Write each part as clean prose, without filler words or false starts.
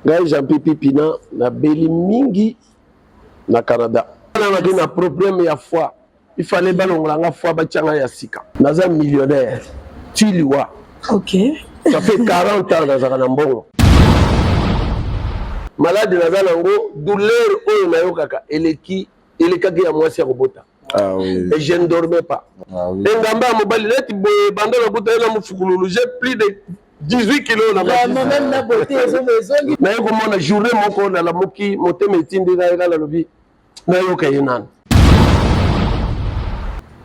Ngai Jean-Pi Pipina nabeli mingi na Canada. Nazalaki na problème ya foi. Il fallait balongola nga foi batia nga ya sika. Naza millionnaire ti liwa. Ok. Ça fait 40 ans nazalaka na mbongo. Malade naza nango douleur oyo nayokaka eleki elekaki ya mwasi ya kobota. Ah oui. Et je ne dormais pas. Ah oui. Engamba ya mobali neti boye banda nakuta ye na mofukululu j'ai plus de 18 kilos na Vraiment, même na beauté ezongi. Naye komona journée moko nalamuki motema etindi ngai ngai nalobi nayoka ye nani.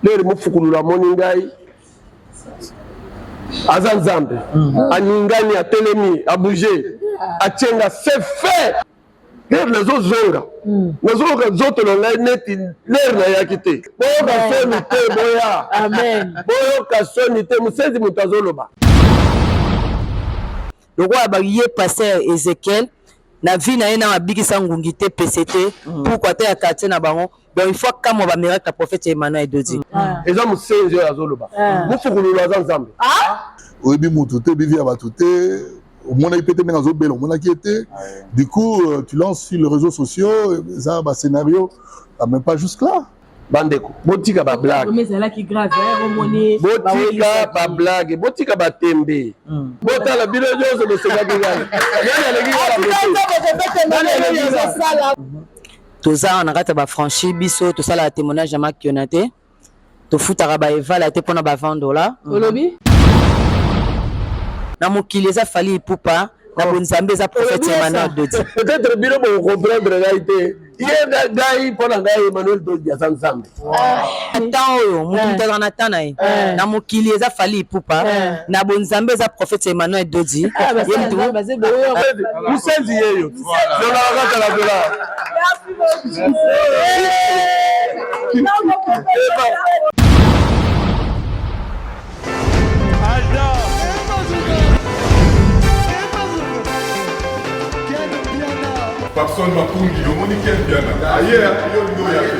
Lere mofukululu amoni ngai aza nzambe aningani atelemi abouge atienga c'est fait. Lere nazozonga nazoyoka nzoto na ngai neti lere nayaki te. Boyoka soni te boya. Amen. Boyoka soni te mosenzi moto azoloba. Lokola ba ye pasteur Ezechiel na vie na ye na abikisa ngungi te pese te pourquoi ata ya quartier na bango donc il faut akamwa ba miracle ya prophète Emmanuel Dodi. Eza mosenzi oyo azoloba. Mofukululu aza nzambe. Oyebi mutu te, oyebi vie ya batu te, omonaki pe te ndenge azobela, omonaki ye te. Du coup, tu lances sur les réseaux sociaux, eza ba scénario, mais pas jusque là. Bandeko, botika ba blague. Ezalaki grave, omoni. Botika ba blague, botika ba tembe. Botala bino nyonso bosekaki ngai. Nani aleki ngai na bote? Toza na kati ya ba franchi biso tosalaka témoignage ya makiona te. Tofutaka ba evala te mpona ba 20 dollars. Olobi? Na mokili eza Fally Ipupa, na bonzambe eza prophète Emmanuel Dodi. Peut-être bino boko comprendre ngai te. Ye ngai mpona ngai Emmanuel Dodi aza nzambe. Temps oyo mutu mutu azalaka na temps na ye. Na mokili eza Fally Ipupa, na bonzambe eza prophète Emmanuel Dodi. Ye mutu musenzi yeyo. Zolaka kaka na dollar. Papson Makungi, omoni Ken Mpiana aye yo olingi oya te.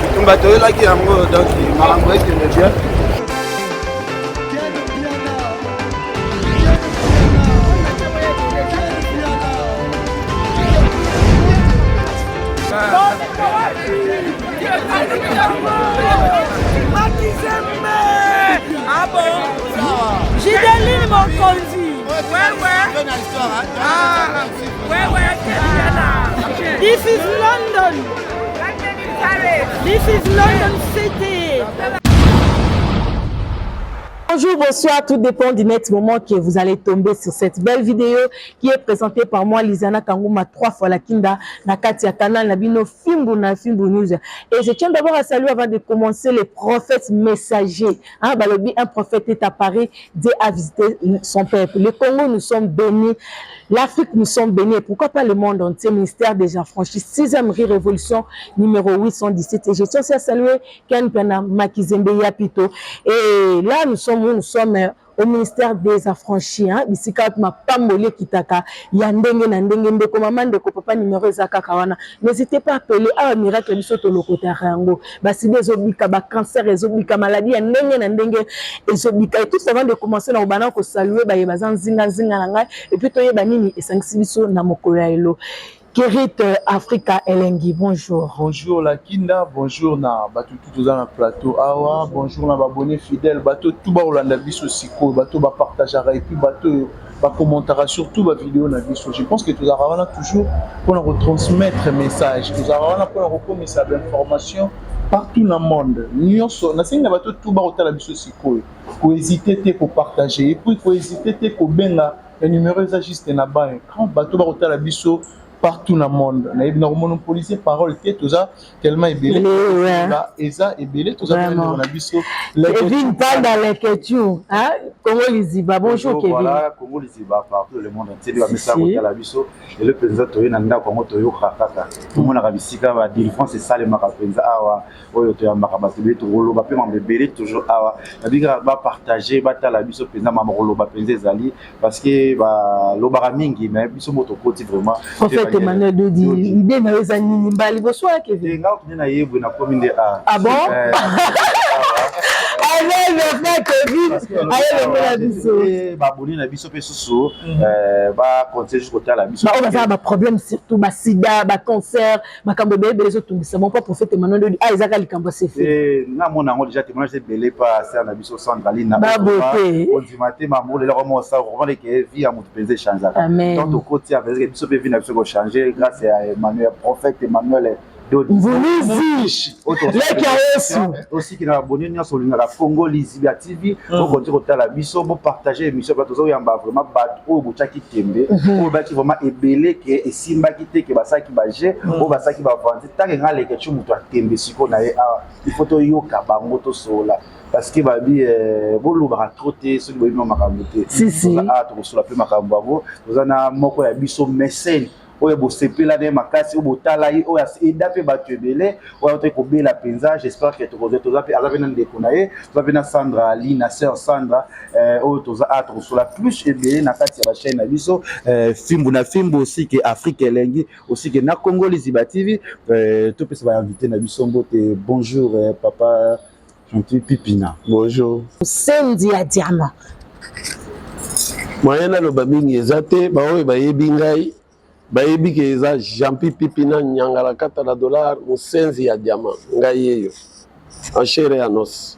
Bitumba toyelaki yango donc makambo ekende bien. Gideline Mokonzi. This is London. This is London City. Bonjour, bonsoir, tout dépend du net moment que vous allez tomber sur cette belle vidéo qui est présentée par moi, Lisiana Kanguma, 3 fois la Kinda, na kati ya canal Nabino, Fimbu na Fimbu News. Et je tiens d'abord à saluer avant de commencer les prophètes messagers. Hein, balobi, un prophète est apparu, Dieu a visité son peuple. Le Congo, nous sommes bénis. L'Afrique, nous sommes bénis. Et pourquoi pas le monde entier? Ministère des Affranchis, 6e rue Révolution, numéro 817. Et je tiens aussi à saluer Ken Mpiana, Makizembe Yapito. Et là, nous sommes où? Nous sommes au ministère des Affranchis, hein, bisika mapamboli kitaka ya ndenge na ndenge ndeko mama ndeko papa numéro eza kaka wana. N'hésitez pas à appeler awa miracle biso tolokotaka yango. Basidi ezobika, ba cancer ezobika, maladie ya ndenge na ndenge ezobika. Et tout avant de commencer na kobana ko saluer baye baza nzinga nzinga na ngai et puis toyeba nini esangisi biso na mokolo ya lelo. Kerit Africa Elengi, bonjour. Bonjour la Kinda, bonjour na bato tout toza na plateau awa, bonjour na babonné fidèle, bato tout ba olanda biso siko, bato ba partageaka et puis bato ba commentera surtout ba vidéo na biso. Je pense que tozalaka wana toujours mpona ko transmettre message, tozalaka wana mpona kokomisa ba information partout na monde. Nyonso nasengi na bato tout ba kotala biso sikoyo, ko hésiter te ko partager et puis ko hésiter te kobenga ya numéro eza juste na ba écran, bato ba kotala biso. Partout na monde, nayebi na komonopoliser parole te, toza tellement ebele, eza ebele, toza ndeko na biso. Kevin Panda Leketiu, hein? Congo Liziba. Bonjour, Kevin. Voilà, Congo Liziba partout le monde entier bamesaka kotala biso. Lelo mpenza toye na ndako yango, toyokaka kaka, tomonaka bisika ba délivrance esalemaka mpenza awa. Oyo toyambaka bato ebele, tokoloba mpe mambo ebele toujours awa. Nabi kaka bapartage, batala biso mpenza. Mambo koloba mpenza ezali, parce que balobaka mingi, mais biso mo tokoti vraiment. Prophète Emmanuel Dodi, idée na yo eza nini? Mbala liboso ya Kevin. Nga okende na ye boye, nakomi nde a Ah bon? Amen, frère Kevin ayelongola biso. Baboni na biso mpe susu bacontinue juste kotala biso. Baoyo baza na baproblème, surtout basida, bacancer, makambo ebele ebele ezotungisa bon. Mpo prophète Emmanuel Dodi, ah, ezaka likambo asefe. Namona yango déjà, témoignage ebele pa sœur na biso Sandraline. Babote. Ondima te, mambo lelo koma osala comprendre ke vie ya moto mpenza echangeaka. Donc tokoti avec biso mpe vie na biso kochange grâce ya Emmanuel, prophète Emmanuel. Mvuluzi, leki ya Yesu. Osiki na baboni nyonso olingaka Congo Liziba TV, okonti kotala biso, bopartage émission. Bato tozoyamba vraiment, bato oyo botiaki tembe, oyo baki vraiment ebele ke esimbaki te, ke basalaki baje oyo basalaki bavandi tanke. Nga leke ti moto atembe sikoyo na ye awa, il faut toyoka bango, tosola, parce que babi bolobaka trop te soki boyebi makambo te. Awa tokosola mpe makambo yango. Toza na moko ya biso mécène oyo bosepela na ye makasi, oyo botala ye, oyo eda mpe bato ebele, oyo autaki kobela mpenza. J'espère que tokozwa, toza mpe, aza mpe na ndeko na ye, toza mpe na Sandra Alina, sœur Sandra, oyo toza awa. Tokosola plus ebele na kati ya bachaîne na biso, Fimbu na Fimbu, aussi ke Afrique Elengi, aussi ke na Congo Liziba TV. Topesa bainvité na biso mbote. Bonjour, papa Gentil Pipina. Bonjour. Sendi ya diamant. Moyen naloba mingi eza te. Baoyo bayebi ngai bayebi ke eza Jean-Pi Pipina Nyangala kata na dollar, mosenzi ya diamant. Ngai yeyo en chair et en os.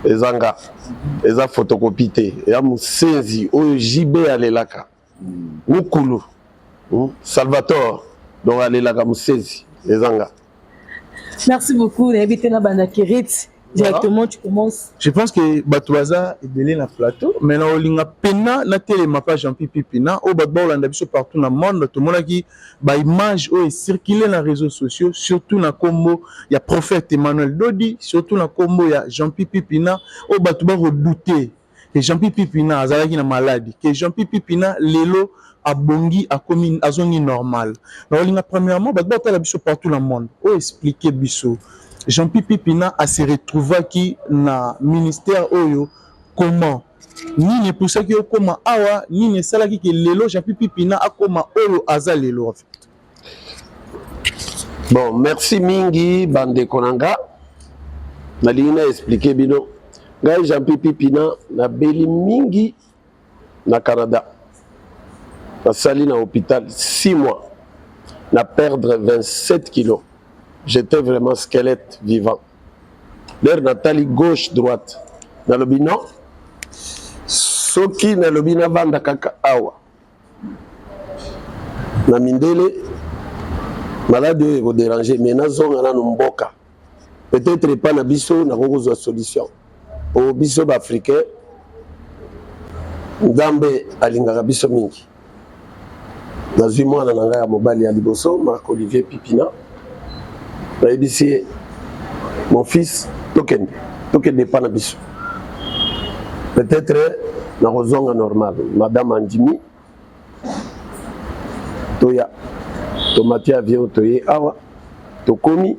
Eza nga, eza photocopie te ya mosenzi oyo JB alelaka. Mokulu. Salvatore donc alelaka mosenzi, eza nga. Merci beaucoup. Nayebi te na banda Kirit directement, tu commences. Je pense que bato baza ebele na plateau, mais na olinga pena natelema pa Jean-Pi Pipina. Oyo bato baolanda biso partout na monde, tomonaki baimage oyo ecircule na réseaux sociaux, surtout na nkombo ya prophète Emmanuel Dodi, surtout na nkombo ya Jean-Pi Pipina, oyo bato bakodouter ke Jean-Pi Pipina azalaki na maladi, ke Jean-Pi Pipina lelo abongi, akomi, azongi normal. Na olinga premièrement bato baotala biso partout na monde, oyo explique biso Jean-Pi Pipina ase retrouvaki na ministère oyo comment, nini epusaki okóma awa, nini esalaki ke lelo Jean-Pi Pipina akóma oyo aza lelo en fait. Bon, merci mingi bandeko na nga. Nalingi na explique bino, ngai Jean-Pi Pipina nabeli mingi na Canada, nasali na hôpital 6 mois, na perdre 27 kilos, j'étais vraiment squelette vivant. L'heure natali gauche, droite, nalobi non, soki nalobi navanda kaka awa na mindele, maladi oyo ekoderange, mais nazonga nano mboka, peut-être epa na biso nakoki kozwa solution. Po biso baafricain, Nzambe alingaka biso mingi. Nazwi mwana na ngai ya mobali ya liboso, Marc Olivier Pipina, nayebisi ye: "Mon fils, tokende, tokende epa na biso, peut-être nakozonga normal." Madame andimi, toya, tomati avion, toye awa. Tokomi,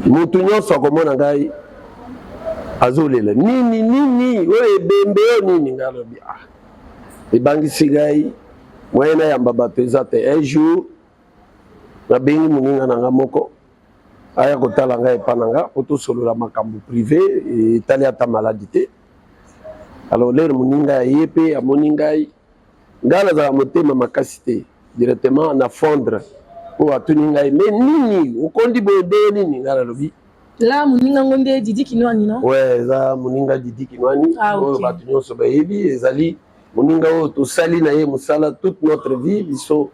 motu nyonso akomona ngai azolela: "Nini, nini oyo, ebembe oyo nini?" Ngai alobi: "Ah, ebangisi ngai, moyen nayamba bato eza te." Un jour nabengi moninga na nga moko aya kotala ngai epa na nga po tosolola makambo privé etali ata maladi te. Alors l'heure moninga aye mpe amoni ngai, ngai nazala motema makasi te, directement na fondre po atuni ngai: "Mais nini, okondi boye ndenge nini?" Ngai nalobi La moninga ngo nde Didi Kinwani, non? Ouais, eza moninga Didi Kinwani. Ah, oyo bato nyonso bayebi, ezali moninga oyo tosali na ye mosala toute notre vie. Biso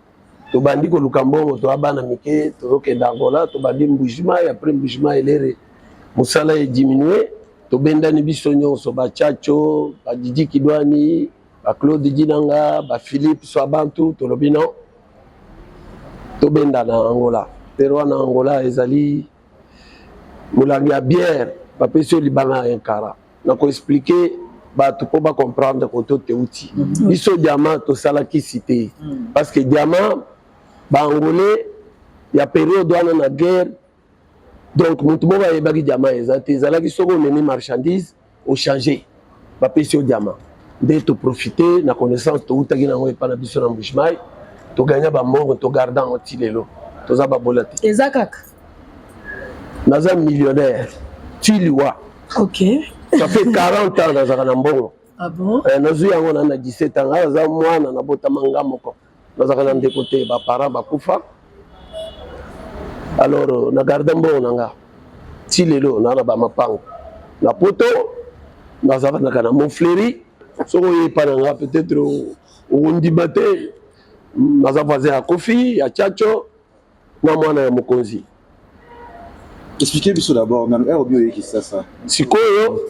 tobandi koluka mbongo, toya bana mike, tozokende Angola, tobandi Mbujimai, après Mbujimai l'heure mosala ediminue, tobendani biso nyonso, bachacho, badidi Kidwani. Ba Claude Dinanga, ba Philippe Swabantu, tolobi non. Tobenda na Angola. Pero wana Angola ezali molangi ya bière bapesi yo libanga ya nkara. Na ko expliquer bato mpo ba comprendre koto teuti. Biso diamant tosala kisi te. Parce que diamant ba Angolais ya période wana na guerre, donc motu moko ayebaki diamant eza te, ezalaki soki omemi marchandise ochange bapesi yo diamant. Nde toprofite na connaissance toutaki nango epa na biso na Mbujimayi, togagna bambongo, togarda yango ti lelo, toza babola te. Eza kaka naza millionnaire ti liwa. Ça fait 40 ans nazalaka na mbongo. Ah bon? Nazwi yango na 17 ans, ngai naza mwana, nabotama nga moko, nazalaka na ndeko te, baparent bakufa. Alors na garde mbongo na nga ti lelo, naa na bamapango na poto, nazalaka na Montfleury. Soki oye epa na nga, peut-être okondima te, naza voisin ya Kofi, ya Tchatcho na mwana ya mokonzi. Expliquez biso d'abord nanu heure obi oyeki sasa. Sikoyo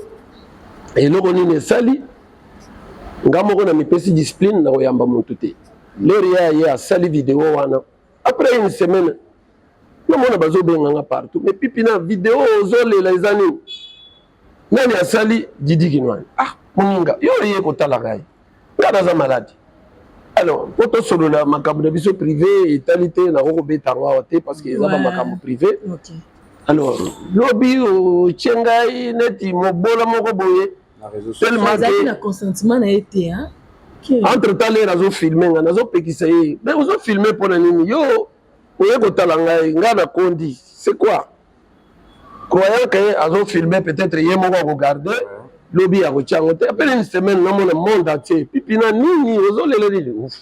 eloko nini esali nga moko na mipesi discipline na koyamba motu te. Lere ye aye asali video wana, après une semaine namona bazobenga nga partout, mais pipi na video ozolela eza nini? Nani asali? Didi Kinwani. Ah, moninga yo oye kotala ngai, nga naza malade. Alors po tosolola makambo na biso privé etali te, nako kobeta yango awa te parce que eza bamakambo privé. Alors lobi otie ngai neti mobola moko boye, tellement que na consentement na ye te, hein? Entre temps lere azofilme ngai, nazopekisa ye, mais ozofilme mpona nini? Yo oye kotala ngai, ngai nakondi, c'est quoi? Croyant que azofilme, peut-être ye moko akogarde, lobi akotia yango te. Apele une semaine, namona monde entier, pipi na nini, ozolela nini? Ouf.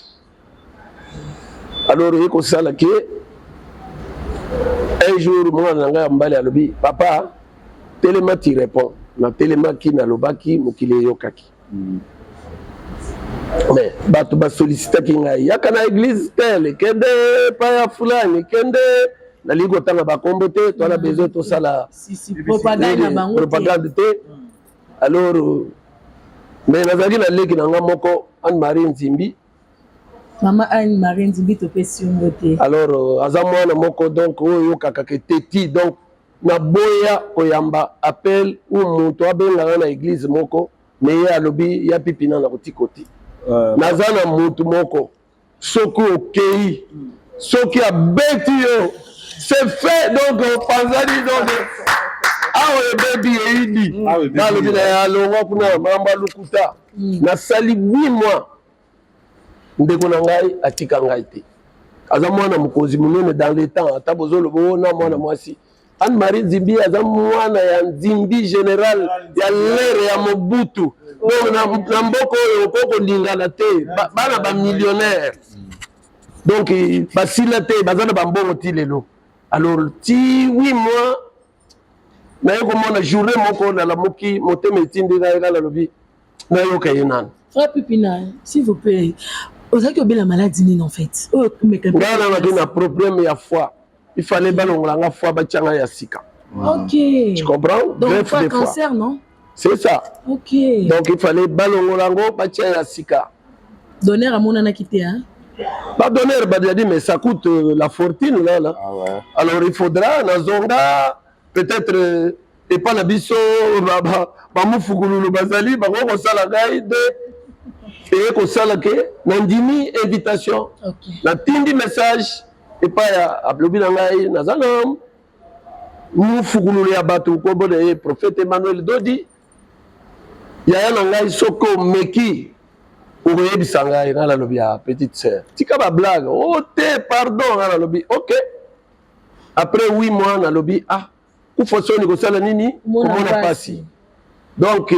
Alors ye kosala ke un jour mwana na ngai ya mobali alobi: "Papa, telema, tu réponds." Natelemaki, nalobaki, mokili eyokaki. Mais bato basolicitaki ngai: "Yaka na église tele, kende epai ya fulani, kende." Nalingi kotanga bakombo te, toana besoin tosala propagande te. Alors mais nazalaki na leki na nga moko, Anne Marie Nzimbi. Mama Anne Marie Nzimbi, topesi yo te. Alors aza mwana moko, donc oyo oyokaka ke teti. Donc naboya koyamba appel ou moto abengaka na église moko, mais ye alobi: "Ya Pipina, na kotika te, naza na motu moko, soki okei, soki abeti yo, c'est fait." Donc opanzani, donc awa ebebi, eyidi. Nalobi na ye: "Alongwa kuna, mambo alukuta." Nasali 8 mois, ndeko na ngai atika ngai te, aza mwana mokonzi monene dans le temps. Ata bozoloba o na mwana mwasi Anne Marie Nzimbi, aza mwana ya Nzimbi, général ya lere ya Mobutu. Donc na mboka oyo okoki kolingana te, bana bamillionnaire, donc basila te, baza na bambongo ti lelo. Alors ti 8 mois, naye komona journée moko, nalamuki, motema etindi ngai, ngai nalobi nayoka ye nani. Frère Pipina, s'il vous plaît, ozalaki obela maladie nini en fait oyo? Ngai nazalaki na problème ya foie, il fallait balongola nga foie, batia ngai ya sika. Tu comprends? Donc greffe de foie. Cancer, non? C'est ça. Donc il fallait balongola yango, batia ya sika. Donneur amonanaki te, hein? Badonneur badiadi, mais ça coûte la fortune là là. Ah ouais. Alors il faudra nazonga peut-être epa na biso, bamufukululu bazali, bango kosala ngai nde eye kosala ke nandimi invitation. Natindi message epai ya alobi na ngai: "Naza na mufukululu ya bato, nkombo na ye prophète Emmanuel Dodi, yaya na ngai, soki omeki okoyebisa ngai." Ngai nalobi: "Ya petite sœur, tika bablague." "O te, pardon." Ngai nalobi: "Ok." Après 8 mois nalobi: "Ah, kufa soni kosala nini, komona pasi." Donc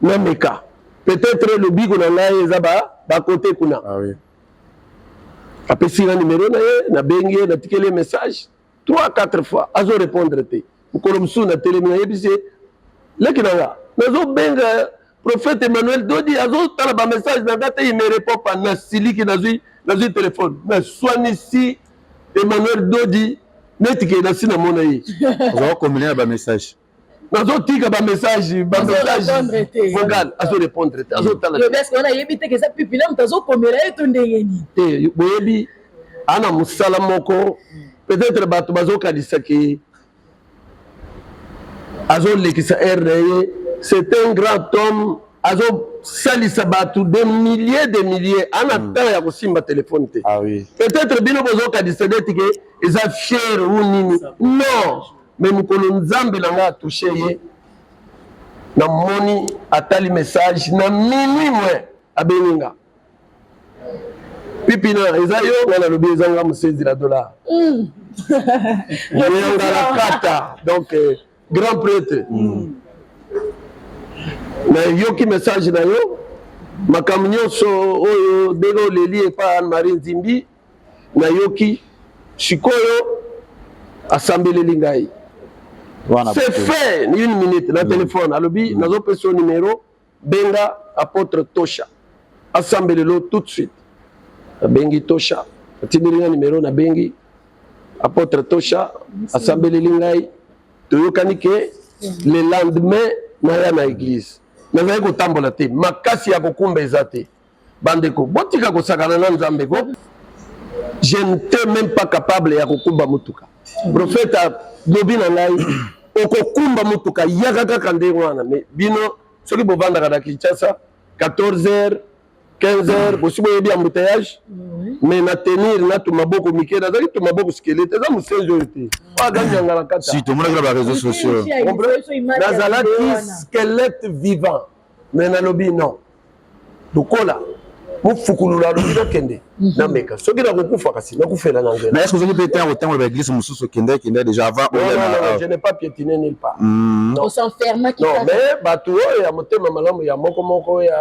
nameka, peut-être lobiko na ngai eza bakote kuna. Ah oui. Apesi nga numéro na ye, nabengi ye, natikeli ye message trois quatre fois, azo répondre te. Mokolo mosusu natelemi, nayebisi ye: "Leki na nga, nazobenga prophète Emmanuel Dodi, azotala bamessage na nga te, il me répond pas." Nasiliki, nazwi téléphone, naswanisi Emmanuel Dodi neti ke nasi namona ye. Ozala kombine na bamessage. Nazotika bamessage, bamessage vocal, azorépondre te, azotala te. Te eza pipina moto azokomela ye to ndenge nini? Te, boyebi ana mosala moko, peut-être bato bazokanisaki azolekisa aire na ye. C'est un grand homme, azosalisa bato de milliers de milliers, ana temps ya kosimba telefone te. Ah oui. Peut-être bino bozokanisa neti ke eza fier ou nini, non. Mais mokolo Nzambe na ngai atouche ye, namoni atali message na minuit moins, abengi nga: "Pipina, eza yo?" Nga nalobi: "Eza nga, mosenzi na dollar oyangala kata." Donc grand prêtre, nayoki message na yo, makambo nyonso oyo ndenge oleli epa Anne Marie Nzimbi, nayoki. Sikoyo asambeleli ngai, c'est fait, une minute na téléphone. Alobi: "Nazopesa yo numéro, benga apôtre Tosha, asambelelo tout de suite." Nabengi Tosha, atindeli nga numéro, nabengi apôtre Tosha, asambeleli ngai, toyokani ke le lendemain naya na église. Nazali kotambola te, makasi ya kokumba eza te. Bandeko, botika kosakana na Nzambe ko. Je n'étais même pas capable ya kokumba motuka. Prophète alobi na ngai: "Okokumba motuka, yaka kaka ndenge wana." Mais bino soki bovandaka na Kinshasa, 14 heures, 15 heures, bosi boyebi embouteillage. Mais na tenir na tu maboko mike, nazali tu maboko squelette, eza mosenzi oyo te, oyo aganyanga na kati. Si tomonaki na baréseaux sociaux. Nazalaki squelette vivant, mais nalobi non, lokola mofukulula alobi nakende, nameka. Soki nakokufa, kasi nakufela na nzela. Mais est ce que ozali mpe ntango otangola baéglise mosusu, okende kende déjà avant? Non, non, non, je n'ai pas piétiné nulle part. Non. Os'enfermaki? Non, mais bato oyo ya motema malamu, ya moko moko ya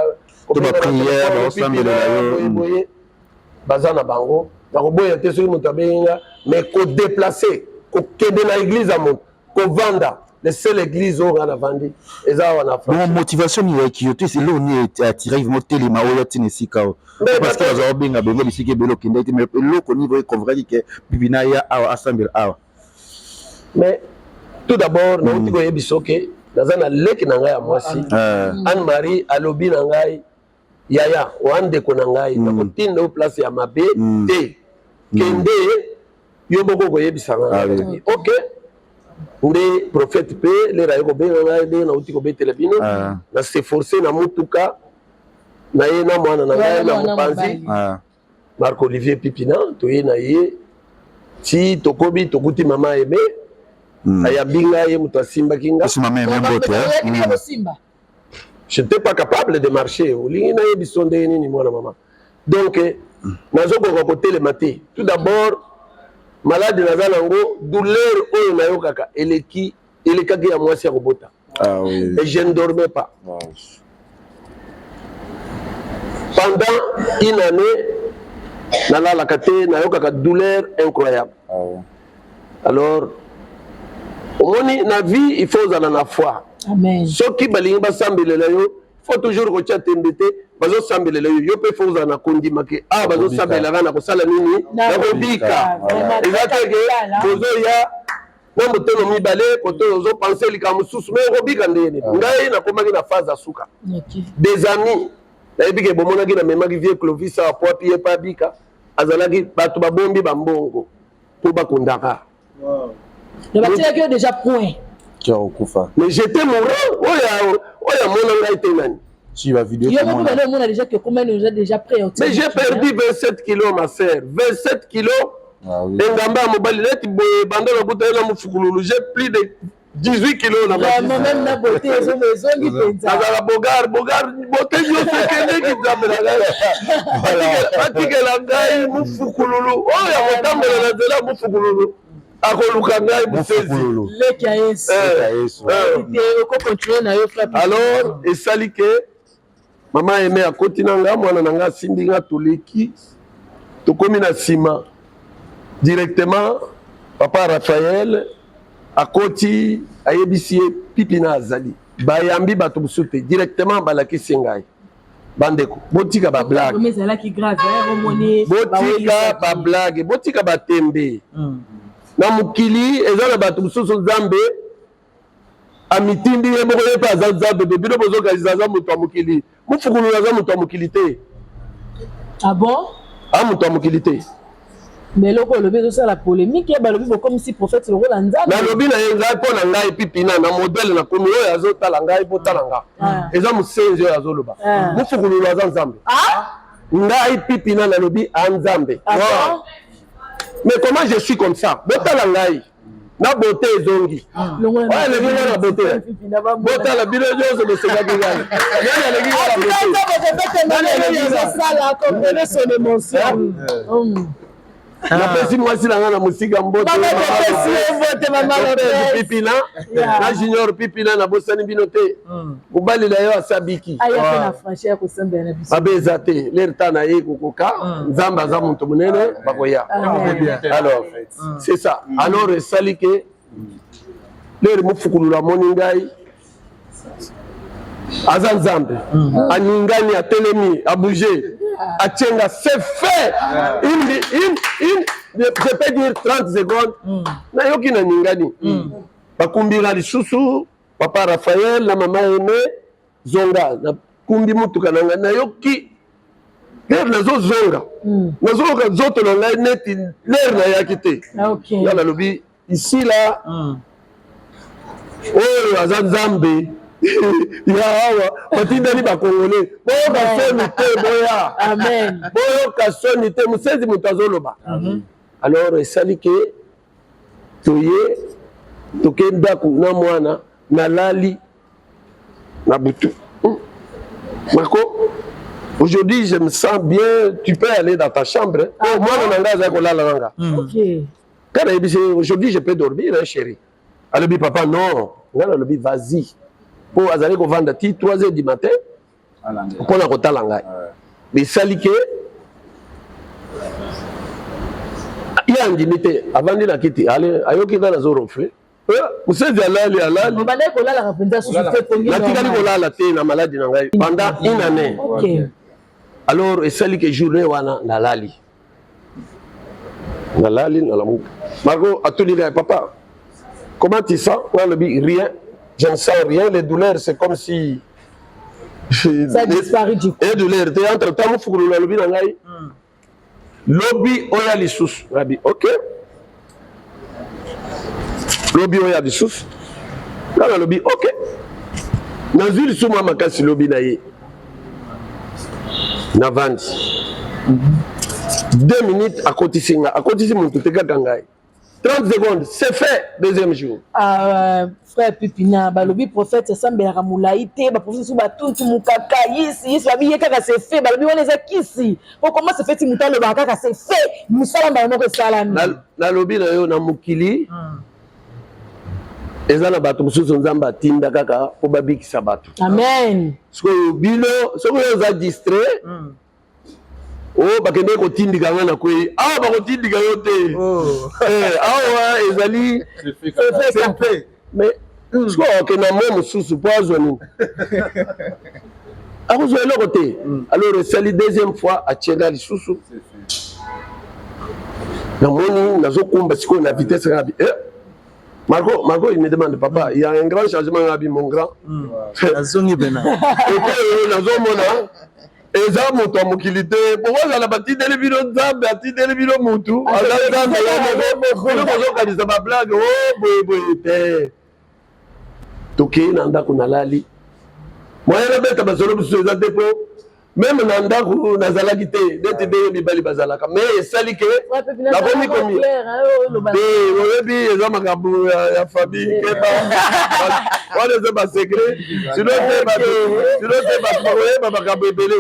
To baprière, baosambela yo. Boye baza na bango, nakoboya te soki moto abengi nga. Mais kodéplacer, kokende na église ya moto, kovanda, le seul église oyo nga navandi eza awa na France. Bon, motivation nini eyaki yo to eloko nini attiraki vraiment telema oyo atina esika oyo? Parce que bazala kobenga benga bisika ebele, okendaki te, mais eloko nini econvaincaki ke Pipina ya awa, asambela awa? Mais tout d'abord, nauti koyebi soki naza na leki na ngai ya mwasi Anne Marie, alobi na ngai: "Yaya oa, ndeko na ngai, nakotinda yo place ya mabe te, kende yo moko koyebisa ngai." Ok, nde prophète mpe lere aye kobenga ngai, ndenge nauti kobetela bino, na s'efforce na mutuka na ye na mwana na ngai na mopanzi, Marc Olivier Pipina. Toye na ye ti tokomi, tokuti mama Aime, ayambi ngai, ye moto asimbaki nga. Je n'étais pas capable de marcher. Olingi nayebi so ndenge nini, mwana mama? Donc nazokoka kotelema te. Tout d'abord, maladi naza nango, douleur oyo nayokaka eleki, elekaki ya mwasi ya kobota. Ah, oui. Et je ne dormais pas pendant une année, nalalaka te, nayokaka douleur incroyable. Alors omoni, na vie il faut ozala na foi. Amen. Soki balingi basambelela yo, faut toujours kotia tembe te. Bazosambelela yo, yo mpe faut ozala na kondima ke awa bazosambelaka, na kosala nini? Nakobika. Eza te ke tozoya na motema mibale, koto ozopenser likambo mosusu, mais okobika ndenge nini? Ngai nakomaki na phase ya suka. Des amis, nayebi ke bomonaki, namemaki vieux Clovis awa po api ye mpe abika. Azalaki bato babombi bambongo mpo bakundaka. Donc batielaki yo déjà point. Tia okufa. Mais j'étais mourant. Oyo oyo amona ngai te nani? Si bavideo. Yo moko bana omona déjà que combien déjà déjà prêt. Mais j'ai perdu 27 kilos, ma sœur, 27 kilos. Ah, oui. Engamba ya mobali neti boye, banda nakuta ye na mofukululu, j'ai plus de 18 kilos na Vraiment, même na beauté ezongi mpenza. Nazala bogar bogar, beauté nyonso ekendeki. Nzambe na ngai, batikela ngai mofukululu oyo akotambola na nzela ya mofukululu, akoluka ngai mosezi. Leki ya Yesu te, okocontinue na yo, frère. Alors esali ke mama Aime akoti na nga, mwana na nga asimbi nga, toleki, tokomi na nsima directement. Papa Raphaël akoti, ayebisi ye Pipina azali. Bayambi bato mosusu te, directement balakisi ngai. Bandeko, botika bablague, botika bablague, botika batembe. Na mokili eza na bato mosusu, Nzambe. Amitindi ye moko, ye mpe aza Nzambe, me bino bozokanisa aza moto ya mokili. Mufukulu aza moto ya mokili te. Ah bon? A moto ya mokili te. Mais eloko olobi ezosala polémique, balobi bokomisi prophète lokola Nzambe. Nalobi na ye, ngai mpo na ngai pipina na modèle nakomi oyo azotala ngai, botala nga. Eza mosenzi oyo azoloba. Mufukululu aza Nzambe. Ngai pipina nalobi a Nzambe. Ah bon? Mais comment je suis comme ça? Botala ngai. Na beauté ezongi. Oyo aleki ngai na beauté. Botala bino nyonso bosekaki ngai. Nani aleki ngai na beauté? Nani aleki ngai? Ezosala, comprenez son émotion. Napesi mwasi na ngai na mosika mbote. Mama topesi ye mbote, mama Lopez. Pipina na Junior Pipina, nabosani bino te. Mobali na yo asabiki. Aya mpe na franchir ya kosambela na biso. Mabe eza te, lere ta na ye kokoka, Nzambe aza moto monene, bakoya. Alors c'est ça. Alors esali ke lere mofukululu amoni ngai aza Nzambe, aningani, atelemi, abouge, atienga, c'est fait. Une, je peux dire 30 secondes, nayoki naningani, bakumbira lisusu papa Raphaël na mama Aimé, zonga. Nakumbi mutuka na ngai, nayoki lere nazozonga, nazoyoka nzoto na ngai neti lere nayaki te. Nga nalobi ici la oyo aza Nzambe ya awa batindani bakongole, boyoka soni te, boya. Amen. Boyoka soni te, mosenzi moto azoloba. Alors esali ke toye, toke ndako na mwana, nalali na butu. Marco, aujourd'hui je me sens bien, tu peux aller dans ta chambre. Oh, mwana na ngai azali kolala na nga. Quand nayebisi, aujourd'hui je peux dormir, hein, chéri. Alobi, papa, non. Ngai nalobi, vas-y, mpo azali kovanda ti 3 heures du matin mpona kotala ngai. Esali ke ye andimi te, avandi na kiti, ale ayoki ngai nazo ronfle. Mosenzi alali, alali. Obandaki kolalaka mpenza susu te pongi? Natikali kolala te na maladi na ngai pendant une année. Alors esali ke journée wana nalali, nalali, nalamuka, Marco atuli ngai, papa, comment tu sens? Nga alobi, rien, je ne sens rien, les douleurs, c'est comme si Ça a disparu du coup. E douleur te. Entre temps mofukululu alobi na ngai, lobi oya lisusu. Ngabi, ok, lobi oya lisusu. Nga nalobi, ok. Nazwi lisusu mwa makasi, lobi na ye, navandi 2 minutes, akotisi nga, akotisi motu te, kaka ngai, 30 secondes, c'est fait, deuxième jour. Ah, frère Pipina, balobi prophète asambelaka molai te, baprophète mosusu batuntumukaka yisi yisi, babi ye kaka c'est fait, balobi wana eza kisi po comment se fait ti moto alobaka kaka c'est fait, mosala mbala moko esalami? Nalobi na yo, na mokili eza na bato mosusu Nzambe atinda kaka mpo babikisa bato. Amen. Sikoyo bino, soki oyo oza distrait, oyo bakendeki kotindika nga na kwei awa, bakotindika yo te. Awa ezali c'est fait, mais sikoyo akenda mo mosusu mpo azwa nini? Akozwa eloko te. Alors esali deuxième fois, atienga lisusu, namoni nazokumba sikoyo na vitesse nga bi, eh, Marco, Marco, il me demande, papa, il y a un grand changement, ngabi, mon grand. Nazongi pena. Oyo nazomona eza moto ya mokili te, bokozala batindeli bino Nzambe, atindeli bino mutu aza Nzambe ye moko, bino bozokanisa bablague o boye boye te. Tokei na ndako, nalali, moyen nabeta masolo mosusu eza te, mpo même na ndako nazalaki te neti ndenge mibali bazalaka. Mais esali ke nakomi komi te, oyebi, eza makambo ya famille, keba, wana eza basecret, sinon te bato, sinon te bato bakoyeba makambo ebele.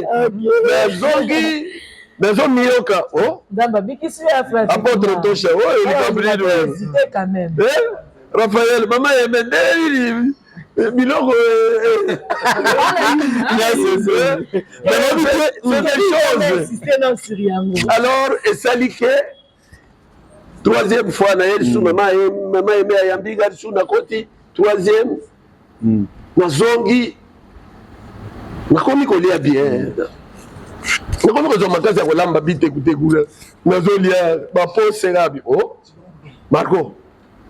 Mais zongi nazomiyoka o Nzambe abikisi yo ya frère. Apôtre Tosha oyo likambo nini oyo? Hésité quand même. Eh? Raphaël, mama yeme nde nini biloko? C'est des choses. Insisté non sur yango. Alors esali ke troisième fois na ye lisusu, mama ye, mama yeme ayambi nga lisusu, nakoti troisième, nazongi, nakomi kolia bien, nakomi kozwa makasi ya kolamba bitekuteku, nazolia baposera bi o Marco,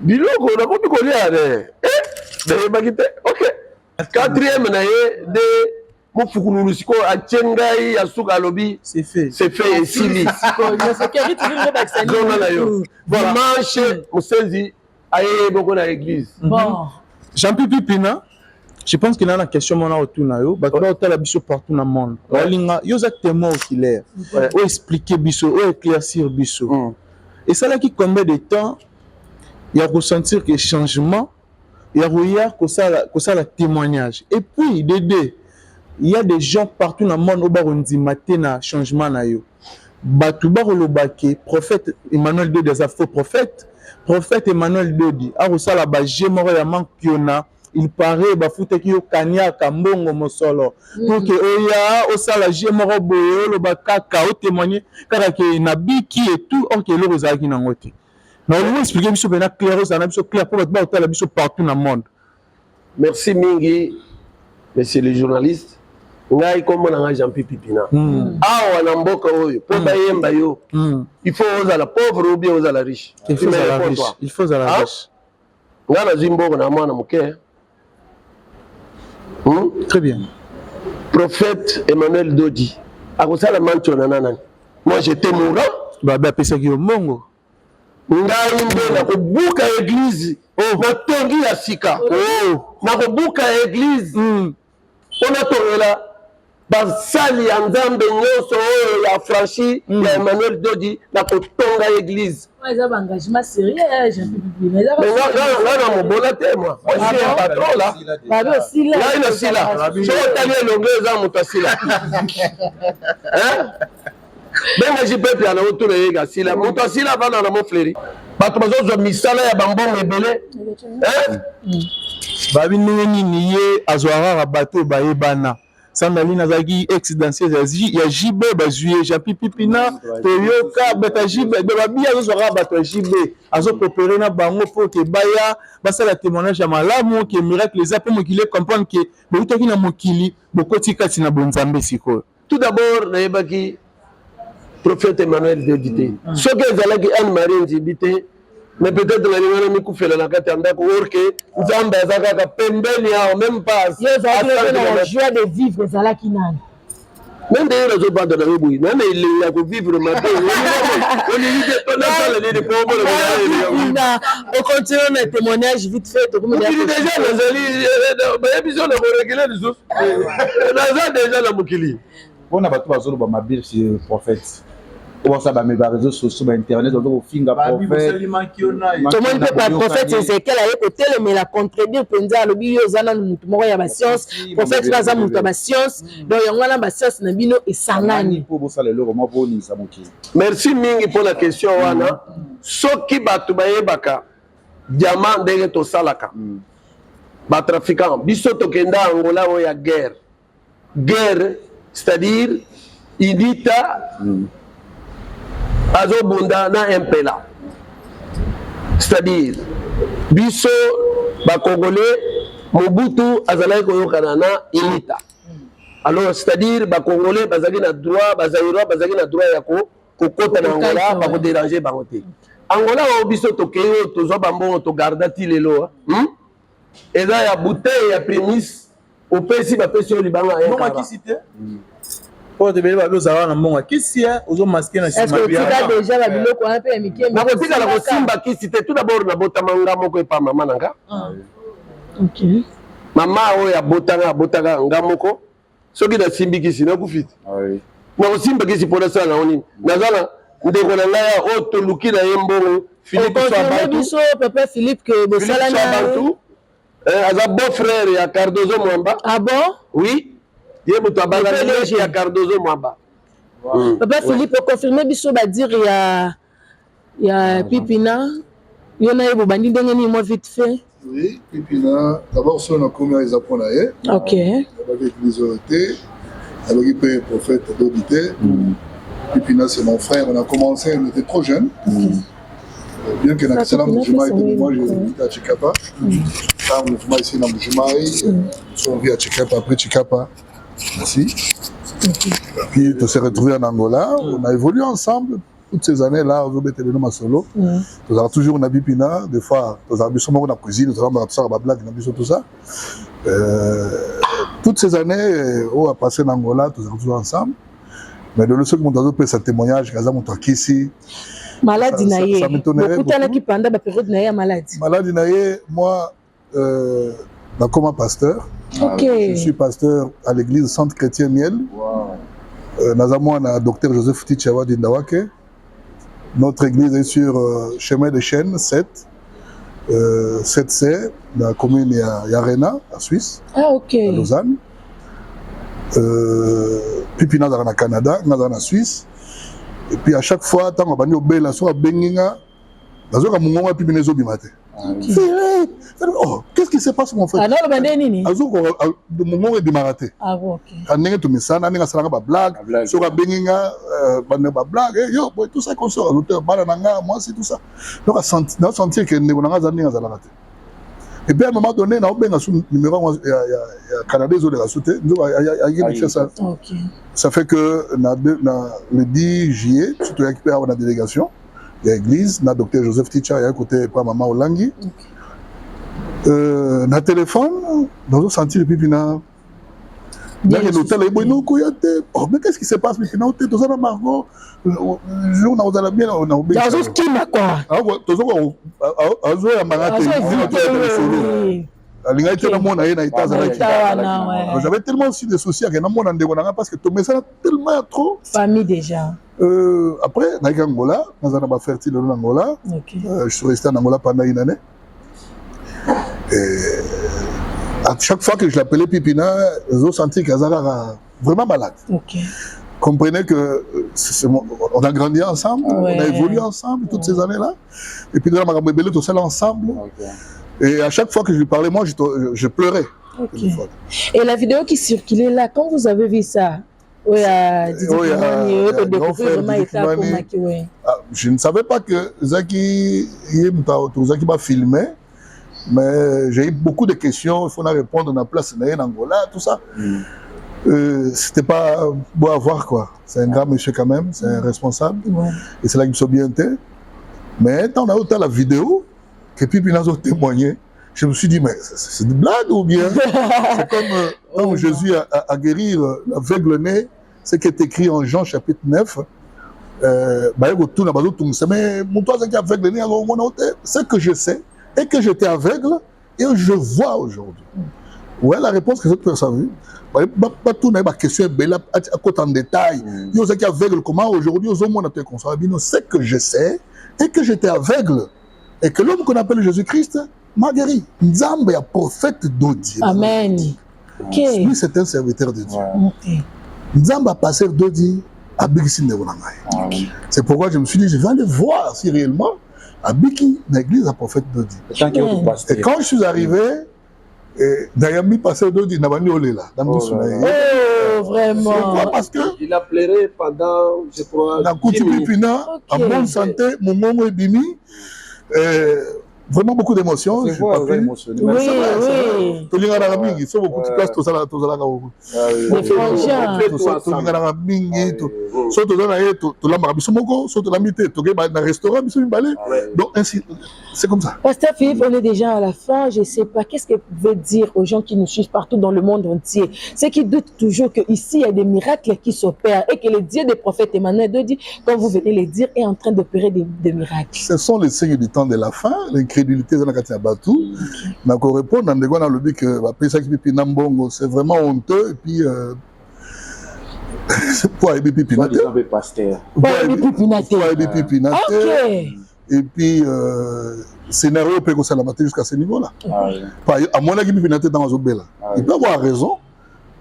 biloko nakomi kolia ne, eh? Nayebaki te. Ok, quatrième na ye nde mofukululu sikoyo atie ngai ya suka, alobi: "C'est fait." "C'est fait, esili, zonga na yo." Dimanche mosenzi aye moko na église. Bon. Jean-Pi Pipina, je pense que na question mona otuna yo, bato baotala biso partout na monde baolinga yo, oza témoin oculaire, oyo expliquer biso, oyo éclaircir biso. Esalaki combien de temps ya kosentir que changement ya koya kosala témoignage? Et puis de deux, il y a des gens partout na monde oyo bakondima te na changement na yo. Bato bakoloba ke prophète Emmanuel Dodi aza faux prophète, prophète Emmanuel Dodi akosala baje moko ya mankiona. Il paraît bafutaki yo kaniaka mbongo mosolo pour ke oya osala je moko boye, oloba kaka, otémoigne kaka ke nabiki et tout, or ke eloko ezalaki nango te. Na olingi expliquer biso mpena clair, ozala na biso clair mpo bato bakotala biso partout na monde. Merci mingi, monsieur le journaliste. Ngai nkombo na ngai Jean-Pi Pipina. Awa na mboka oyo, mpo bayemba yo, il faut ozala pauvre ou bien ozala riche. Il faut ozala riche, il faut ozala riche. Ngai nazwi mbongo na mwana moke. Très bien. Prophète Emmanuel Dodi akosala mantiona na nani? Moi, j'étais mourant. Babe apesaki yo mbongo. Ngai nde nakobuka église, natongi ya sika. Nakobuka église mpo natongela basali ya Nzambe nyonso oyo ya franchi ya Emmanuel Dodi. Nakotonga église. Eza baengagement sérieux, Jean-Pi. Ngai na mobola te. Moi, moi, je suis un patron là. Ngai na sila, soki otali elongo, eza moto asila. Benga JP Piana, otuna yeka asila. Moto asila avanda na Mofleri. Bato bazozwa misala ya bambongo ebele. Babi ndenge nini ye azwaka kaka bato oyo bayebana? Sandaline azalaki ex danseuse ya JB, bazwi ye. Jean Pipina, toyoka bato ya JB babi azozwa kaka bato ya JB, azokopere na bango mpo ke baya basala témoignage ya malamu ke miracle eza, mpo mokili ecomprendre ke boutaki na mokili, bokoti kati na bonzambe sikoyo. Tout d'abord, nayebaki prophète Emmanuel Dodi te. Soki ezalaki Anne Marie Nzibi te, mais peut-être nalinga na mikufela na kati ya ndako, or ke Nzambe aza kaka pembeni awa, même pas. Joie de vivre ezalaki nani? Me ndenge nazobanda nango boye, na na elengi ya kovivre mabe, olingi te to nasala nini po omona? Ocontinue na témoignage vite fait. Mokili déjà nazali, bayebi so na koregele lisusu, naza déjà na mokili. Mpona bato bazoloba mabe sur prophète, oyo basala bame baréseaux sociaux, bainternet, baza kofinga prophète. Tomoni mpe baprophète Ezekiel aye kotelemela, contredire mpenza, alobi yo oza nanu motu moko ya bascience, prophète mpe aza moto ya bascience, donc yango wana bascience na bino esangani. Mpo bosala eloko moko mpo oningisa mokili. Merci mingi mpona question wana. Soki bato bayebaka diamant ndenge tosalaka, batrafiquant, biso tokenda Angola oyo ya guerre, guerre, c'est-à-dire UNITA azobunda na MPLA, c'est-à-dire biso bacongolais, Mobutu azalaki koyokana na UNITA. Alors, c'est-à-dire bacongolais bazalaki na droit, bazaïrois bazalaki na droit ya kokota na Angola, bakodéranger bango te. Angola oyo biso tokei, oyo tozwa bambongo, togarda ti lelo, Eza ya bouteille ya Primus, opesi, bapesi yo libanga. Mbongo akisi te, po tebele babi ozalaka na mbongo akisi, ozomasquer na nsima. Otika déjà babiloko wana mpe ya mike? Nakotikala kosimba kisi te. Tout d'abord, nabotama nga moko epa mama na nga. Mama oyo abotanga, abotaka nga moko. Soki nasimbi kisi, nakufi te. Nakosimba kisi mpo nasala nango nini? Naza na ndeko na ngai oyo toluki na ye mbongo, Philippe. Biso papa Philippe ke bosala na aza beau frère ya Cardozo Mwamba. Ah bon? Oui, ye moto abala ya Cardozo Mwamba. Papa Philippe, oconfirme biso badire ya Pipina, yo na ye bobandi ndenge nini, mwa vite fait? Oui, Pipina, d'abord soki nakomi awa, eza mpo na ye. Nabaki église oyo te, nabaki mpe prophète Dodi te. Pipina, c'est mon frère. On a commencé, on était trop jeune. Bien que nakisala Mbujimayi te, moi j'habite à Tshikapa. Un mouvement ici na Mbujimayi, on vit à Tshikapa, après Tshikapa merci. Puis on s'est retrouvé en Angola, on a évolué ensemble. Toutes ces années là, ozobeta bino masolo, tozalaka toujours na bipina. Des fois tozalaka biso moko na cuisine, tozalaka tosala bablague na biso, tout ça. Toutes ces années oyo apassé na Angola, tozalaka toujours ensemble. Mais lelo, soki moto azopesa témoignage, kaza moto akisi Maladi na ye, bokutanaki pendant bapériode na ye ya maladi? Maladi na ye, moi, nakoma pasteur. Je suis pasteur à l'église Centre Chrétien Miel. Naza mwana docteur Joseph Tichawa Dindawake. Notre église est sur chemin de Chêne 7, 7C, dans la commune ya Arena, à Suisse. À Lausanne. Puis nazalaka na Canada, nazala na Suisse. Et puis à chaque fois, ntango abandi obela, soki abengi nga, nazoka mongongo ya Pipina ezobima te. Oh, qu'est-ce qui se passe, mon frère? Aloba nde nini? Mongongo ebimaka te. Ka ndenge tomesana, ndenge asalaka bablague, soki abengi nga, bande bablague, yo boye, tout ça, consort, azote bana na nga mwasi, tout ça. Donc nasentir ke ndeko na nga aza ndenge azalaka te. Et puis à un moment donné, naobenga su numéro ya Canada, ezoleka su te, nzoka ayaki ça. Ça fait que na le 10 juillet, surtout toyaki mpe awa na délégation ya église na docteur Joseph Ticha, ya côté pa mama Olangi. Na téléphone, nazosentir pipi na nakende otala ye boye, nokoya te. Oh, mais qu'est-ce qui se passe, Pipi? Nao te, toza na Margot, jour na kozala bien. Azokima quoi. Azoyambanga te, solo alingaki te namona ye na état azalaki. J'avais tellement aussi de soucis ake namona ndeko na nga, parce que tomesana tellement ya trop. Famille déjà. Après nayaki Angola, naza na bafertile lelo na Angola. Je suis resté en Angola pendant une année. Et à chaque fois que je l'appelais, Pipina, ezosentir qu'aza kaka vraiment malade. Comprenez que on a grandi ensemble, on a évolué ensemble toutes ces années-là. Et puis, dans la makambo ebele, tout ça ensemble. Et à chaque fois que je lui parlais, moi, je pleurais. Et la vidéo qui circulait là, quand vous avez vu ça, oui, oui, ah, je ne savais pas que Zaki, Zaki m'a filmé, mais j'ai eu beaucoup de questions, il faut répondre na place na Angola, tout ça. C'était pas beau à voir, quoi. C'est un grand monsieur quand même, c'est un responsable. Et c'est là qu'il me bien été. Mais tant on a autant la vidéo, que puis il a témoigné, je me suis dit, mais c'est une blague ou bien? C'est comme quand Jésus a guéri l'aveugle né, ce qui est écrit en Jean chapitre 9. Mais moto aveugle né, ce que je sais, et que j'étais aveugle, et je vois aujourd'hui. Ouais, la réponse que cette personne a vue, tout na question ebele, akota en détail. Yo ozalaki aveugle, comment aujourd'hui ozomona te? Consort bino, ce que je sais et que j'étais aveugle et que l'homme qu'on appelle Jésus-Christ m'a guéri. Nzambe ya prophète Dodi. Amen. Lui, c'est un serviteur de Dieu. Nzambe a passé Dodi abikisi ndeko na ngai. C'est pourquoi je me suis dit, je vais aller voir si réellement abiki na église ya prophète Dodi. Et quand je suis arrivé, nayambi pasteur Dodi, na bandi olela na miso na ye. Oh, vraiment? Pourquoi? Parce que il a pleuré pendant, je crois, nakuti Pipina en bonne santé, mongongo ebimi, vraiment beaucoup d'émotions. Je pas pu. Tolinganaka mingi, so bokuti place tozalaka, tolinganaka mingi. So toza na ye, tolambaka biso moko, so tolambi te, tokei na restaurant biso mibale. Donc ainsi, c'est comme ça. Pasteur Philippe, on est déjà à la fin. Je sais pas, qu'est-ce que vous pouvez dire aux gens qui nous suivent partout dans le monde entier, ceux qui doutent toujours qu'ici, il y a des miracles qui s'opèrent et que le Dieu des prophètes Emmanuel Dodi, comme vous venez le dire, est en train d'opérer des miracles? Ce sont les signes du temps de la fin, l'incrédulité de la kati ya bato. Nakorépondre na ndeko wana alobi ke bapesaki pipi na mbongo, c'est vraiment honteux. Et puis po ayebi pipi na te. Po ayebi pipi na te. Po ayebi pipi na te. Et puis scénario mpe ekosalama te jusqu'à ce niveau là. Amonaki pipi na te ntango azobela. Il peut avoir raison,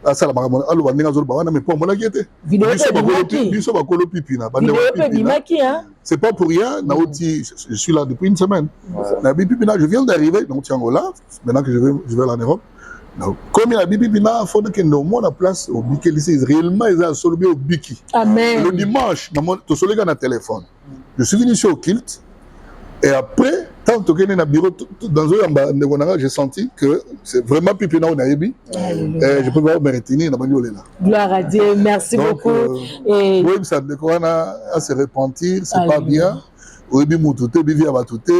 asala makambo, aloba ndenge azoloba wana, mais po amonaki ye te. Biso bakolo pipi na bandeko, c'est pas pour rien. Nauti, je suis là depuis une semaine, nabi pipi na, je viens d'arriver, nauti Angola. Maintenant que je vais en Europe, comme nabi pipi na, faut nakende omona place obikelisi réellement, eza solo bi obiki. Amen. Le dimanche, tosoleka na téléphone, je suis venu ici au culte et après Ntango tokende na bureau, nazoyamba ndeko na nga, j'ai senti que c'est vraiment pipi na oyo nayebi. Je peux pas me retenir, nabandi olela. Gloire à Dieu, merci Donc, beaucoup. Et boyebisa ndeko wana a se repentir, c'est pas Alléluia. bien. Oyebi mutu te, oyebi vie ya bato te,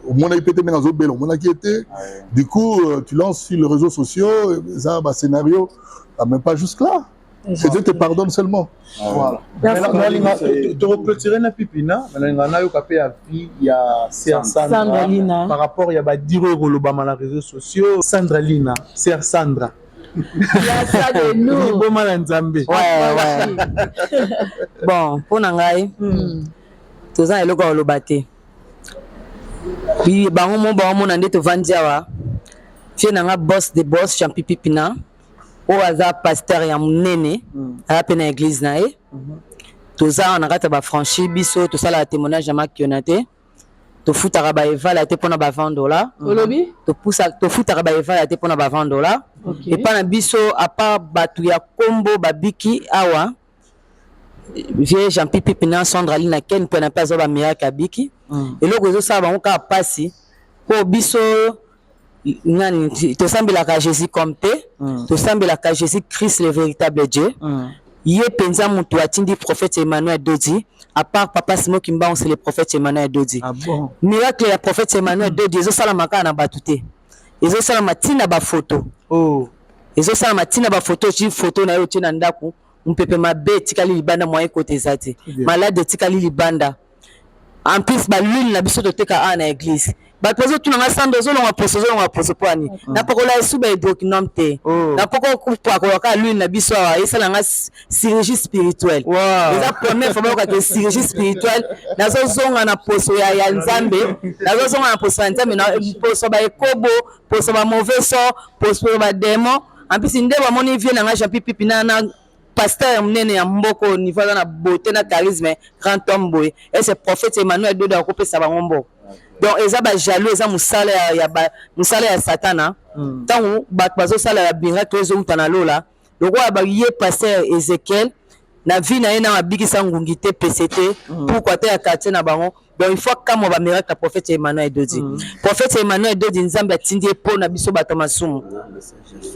omonaki pe te ndenge azobela, omonaki ye te. Du coup, tu lances sur les réseaux sociaux eza bascénario, ah, mais pas jusque là, que Dieu te pardonne seulement. Voilà. Merci. Nalinga tokoclôturer na Pipina, nalinga nayoka mpe ya vie ya sœur Sandra Sandra Lina. par rapport ya badires oyo kolobama na réseaux sociaux. Sandra Lina, sœur Sandra, Il y a ça de nous. Liboma na Nzambe. Ouais. Bon, mpo na ngai, toza na eloko ya koloba te. Bango mo baomona nde tovandi awa. Vieux na nga, boss de boss, Champi Pipina, oyo aza pasteur ya monene, aza mpe na église na ye. Toza awa na kati ya bafranchi. Biso tosalaka témoignage ya makiona te, tofutaka baevala te mpona ba 20 $. Olobi? Tofutaka baevala te mpona ba 20 $. Epa na biso, à part bato ya kombo babiki awa, vieux Jean Pipi na Sandra Lina, Ken mpe na mpe azwa bamiracle, abiki. Eloko ezosala bango kaka mpasi, mpo biso nani tosambelaka Jésus comme te, tosambelaka Jésus Christ, le véritable Dieu. Ye mpenza moto atindi prophète Emmanuel Dodi. À part papa Simon Kimbangu, c'est le prophète Emmanuel Dodi. Ah bon? Miracle ya prophète Emmanuel Dodi ezosalama kaka na bato te, ezosalama ntina bafoto. Oh. Ezosalama ntina bafoto. Oti foto na ye, otie na ndako, mopepe mabe etikali libanda, moyen ekota eza te. Malade etikali libanda. En plus, bahuile na biso toteka awa na église, bato bazotuna nga: "Sandra, ozolonga poso, ozolonga poso mpo ani?" Napakola esu ba hydroquinone te. Napakola kaka l'huile na biso awa, esala nga chirurgie spirituelle. Eza première fois bayokaka chirurgie spirituelle. Nazozonga na poso ya Nzambe, nazozonga na poso ya Nzambe, na poso baekobo, poso ba mauvais sort, poso badémon. En plus, nde bamoni vieux na nga Jean Pipipi na pasteur ya monene ya mboka oyo, niveau aza na beauté na charisme, grand homme boye, ese prophète Emmanuel Dodo akopesa bango mboko. Donc eza bajaloux, eza mosala ya mosala ya Satana. Ntango bato bazosala ya miracle ezowuta na lola, lokola ye pasteur Ezekiel na vie na ye na abikisa ngungi te, pese te, pourquoi te ya quartier na bango. Donc il faut kamwa bamiracle ya prophète Emmanuel Dodi. Prophète Emmanuel Dodi, Nzambe atindi ye mpo na biso bato masumu.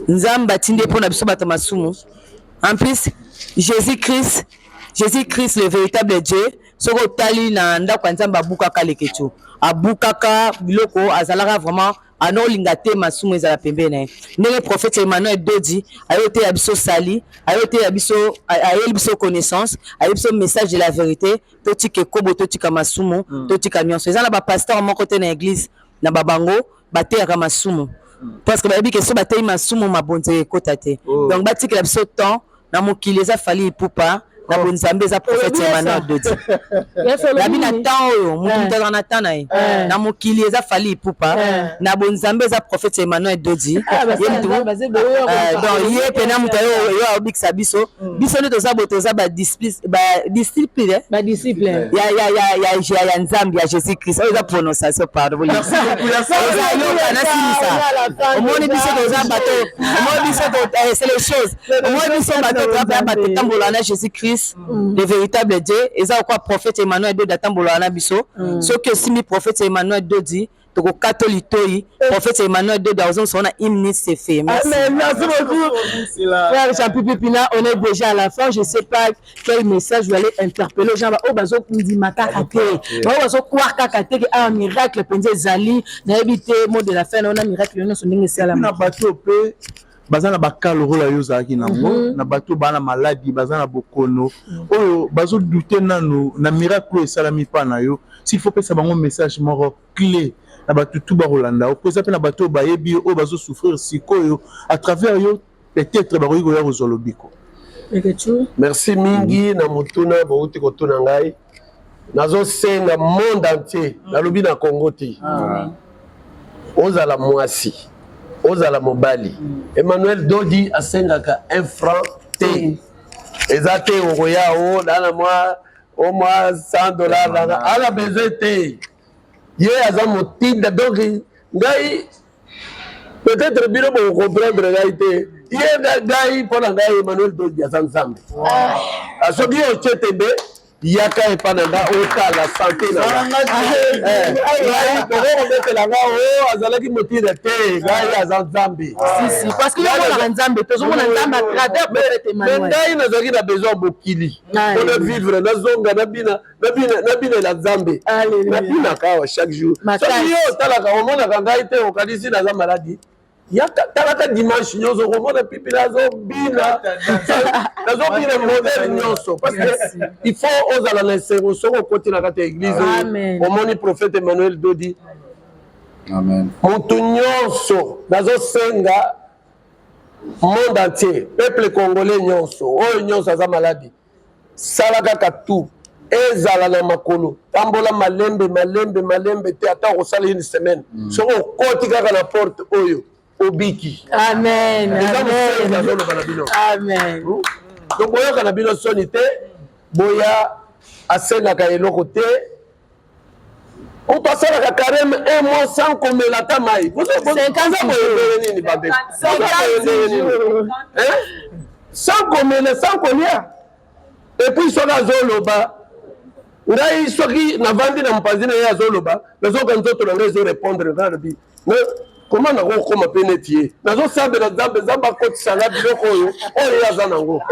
Nzambe atindi ye mpo na biso bato masumu. En plus, Jésus Christ, Jésus Christ le véritable Dieu, soki otali na ndako ya Nzambe, abukaka leketu, abukaka biloko, azalaka vraiment anolinga te masumu ezala pembeni na ye. Ndenge prophète Emmanuel Dodi aye oteya biso sali, aye oteya biso, ayeli biso connaissance, ayeli biso message de la vérité: totika ekobo, totika masumu, totika nyonso. Eza na bapasteur moko te na église na babango bateyaka masumu, parce que bayebi ke so bateyi masumu, mabonzo ekota te. Donc batikela biso temps. Na mokili eza Fally Ipupa, na bonzambe eza prophète Emmanuel Dodi. Nabi na temps oyo motu moto azala na temps na ye. Na mokili eza Fally Ipupa, na bonzambe eza prophète Emmanuel Dodi. Donc ye mpena moto oyo aobikisa biso. Biso nde toza boye, toza badisciple ya Nzambe, ya Jésus Christ. Oyo eza prononciation, pardon, eza yoka nasilisa. Omoni biso toza bato, omoni biso, c'est les choses, omoni biso bato toza mpenza bato tambola na Jésus Christ, le véritable Dieu. Eza lokwa prophète Emmanuel Dodi atambolaka na biso. Soki osimbi prophète Emmanuel Dodi, tokokata litoi. Prophète Emmanuel Dodi azongisa wana une minute, c'est fait. Merci. Amen. Merci beaucoup, frère Jean-Pipi Pina. On est déjà à la fin. Je sais pas quel message vous allez interpeller aux gens oyo bazondima kaka te, bao bazocroire kaka te ke un miracle mpenza ezali. Nayebi te, mot de la fin na miracle nyonso ndenge esalama. Na bato mpe baza na baka lokola yo ozalaki nango, na bato baa na maladi, baza na bokono oyo bazodouter nanu na miracle oyo esalami mpa na yo, s'il faut pesa bango message moko clé na bato tu bakolanda yo, po eza mpe na bato oyo bayebi yo, oyo bazosouffrir sikoyo à travers yo, peut-être bakoki koya kozwa lobiko. Merci mingi na motuna bouti kotuna ngai. Nazosenga monde entier, nalobi na Congo te, ozala mwasi, ozala mobali, Emmanuel Dodi asengaka un franc te. Eza te okoya o nana mwa o mwa 100 $, nanga ala besoin te. Ye aza motinda. Donc ngai, peut-être bino bokocomprendre ngai te. Ye ngai, mpo na ngai, Emmanuel Dodi aza Nzambe. Soki otie tembe. Yaka epa na nga otala sante na nga. Eh, ngai tokokobetela nga o oh, azalaki motinda te, ngai aza Nzambe. Si si, parce que yo omonaka Nzambe, tozomona Nzambe à travers prophète Emmanuel. Mais ngai nazalaki na besoin mokili. Mpona vivre nazonga nabina nabinela Nzambe. Nabinaka awa chaque jour. Soki yo otalaka omonaka ngai te okanisi naza maladi. Yaka talaka dimanche nyonso okomona pipi nazobina nazobina modele nyonso parce que il faut ozala na esengo soki okoti na kati ya église oyo omoni prophète Emmanuel Dodi. Moto nyonso nazosenga monde entier peuple congolais nyonso oyo nyonso aza maladi Sala kaka tout ezala na makolo, tambola malembe malembe malembe te, ata okosala une semaine mm. Soki okoti kaka na porte oyo obiki. Amen. Eza mosenzi azoloba na bino. Amen. Hmm? Donc boyoka na bino soni te, boya asengaka eloko te. Moto asalaka carême un mois sans komela ata mai. Boza boye nini bandeko? Boza boye ndenge nini? Sans komela, sans kolia. Et puis soki azoloba ngai soki navandi na mopanzi na ye azoloba nazoka nzoto na ngai ezorépondre ngai alobi koma nakokoma mpe neti ye nazosambela nzambe nzambe akotisa nga biloko oyo oyo ye aza nango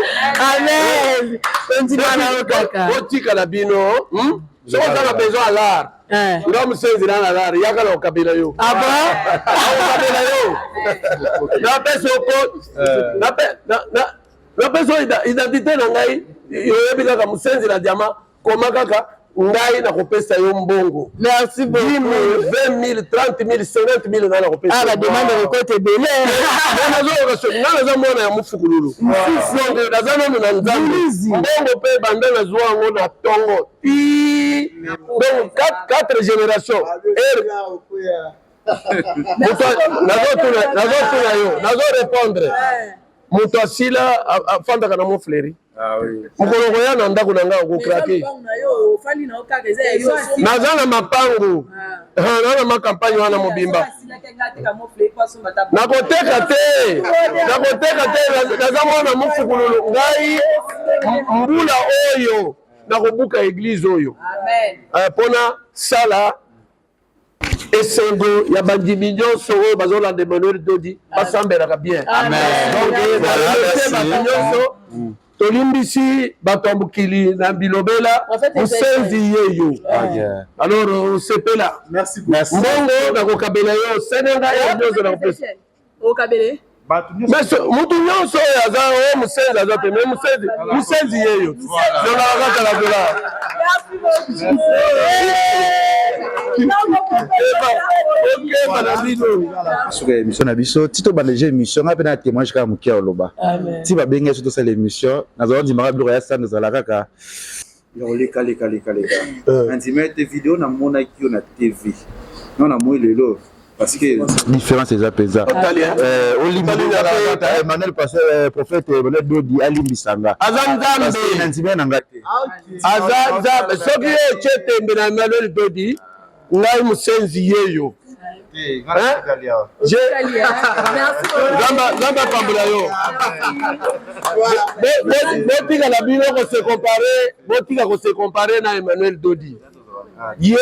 amen ondima na yo kaka botika na bino hmm? soki oza na besoin ya lar eh. nga mosenzi na na lar yaka na kokabela yo ah nakokabela yo napesa oko eh. napesa identité na ngai oyebi kaka mosenzi na diama koma kaka ngai nakopesa yo mbongo. Merci beaucoup. 10 000, 20 000, 30 000, 50 000 ngai nakopesa. Ah, ba demande ekota ebele. Nazoyoka soki ngai naza mwana ya mufukululu. Donc naza nanu na Nzambe. Mbongo pe banda nazwa yango na tongo ti donc 4 générations. Nazotuna yo, nazo répondre. Moto asila afandaka na Montfleury. Ah mokolo koya na ndako na ngai okokrake naza na mapangu ah. naza na makampagne wana mobimba nakoteka te nakoteka te naza mwana mofukululu ngai mbula oyo nakobuka eglize oyo mpona eh, sala Esengo ya bandimi nyonso oyo bazolanda Emmanuel Dodi basambelaka bien. Donc bato nyonso mm. tolimbisi bato ya mokili na bilobela mosenzi yeyo alors osepela mbongo nakokabela yo senga ngai nyonso nakopesa okabele mais mutu nyonso oyo aza oyo mosenzi aza te mais mosenzi mosenzi yeyo zolaka kaka na dola okeba na bino suka ya émission na biso ti tobanda deja émission ngai mpe na témoignage kaka moke ya oloba ti babengi biso tosala émission nazala ndimaka biloko ya sanda ezala kaka ya koleka leka leka leka nandima ete video namonaki yo na tv no namoi lelo parce que différence eza mpenza olimbisa Emmanuel pasteur euh, prophète Emmanuel Dodi alimbisa nga aza nzambe na ndima na nga te aza nzambe soki ye otie tembe na Emmanuel Dodi ngai mosenzi yeyo nzambe apambola yo botika na bino kose compare botika kose compare na Emmanuel Dodi ye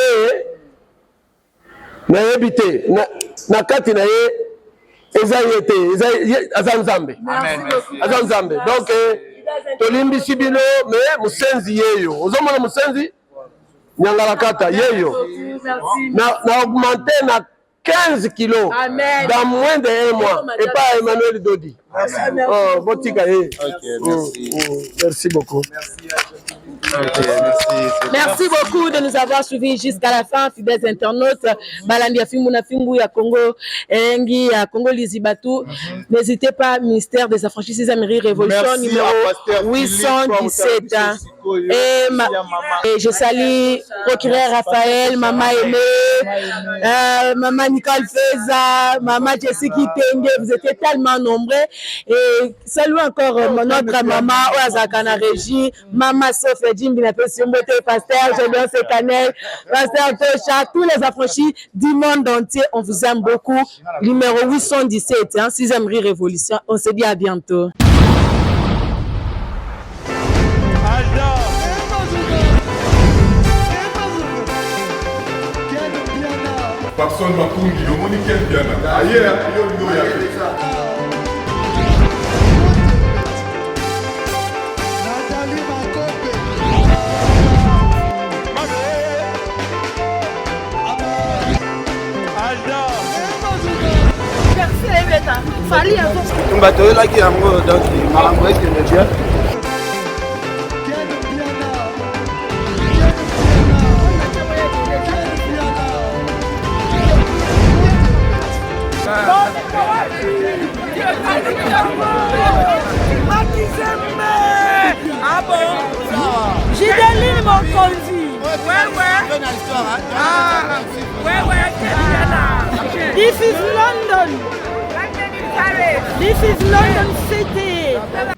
nayebi te na kati na ye eza ye te eza aza nzambe aza nzambe donc eh, tolimbisi bino me mosenzi yeyo ozomona mosenzi nyangalakata yeyo na, na augmente na 15 kilos Amen. dans moins de un mois et pas Emmanuel Dodi. Merci. Oh, botika ye. Okay, merci. Mm, mm, merci beaucoup. Okay, merci. Merci beaucoup de nous avoir suivis jusqu'à la fin, fidèles internautes. Balandi ya Fimbu na Fimbu ya Congo, Engi ya Congo Lizibatu. N'hésitez pas, ministère des Affranchis Amérique Révolution Merci numéro à Pasteur 817. Philippe Et, ma, et je salue procureur Raphaël, Maman Aimé, euh, Maman Nicole Feza, Maman Jessie Kitenge, vous étiez tellement nombreux. Et salut encore euh, notre maman Oazaka na régie, Maman Sophia Jimbi na Mbote, Pasteur Gédéon Sekanel, Pasteur Tosha, tous les affranchis du monde entier, on vous aime beaucoup. Numéro 817, hein, 6e rue Révolution. On se dit à bientôt. Papson Makungi omoni Ken Mpiana aye yo olingi oya te. Tumba toyelaki yango donc makambo ekende bien. Gideline Mokonzi. Ouais, ouais. Ah, ouais, ouais. This is London. This is London City.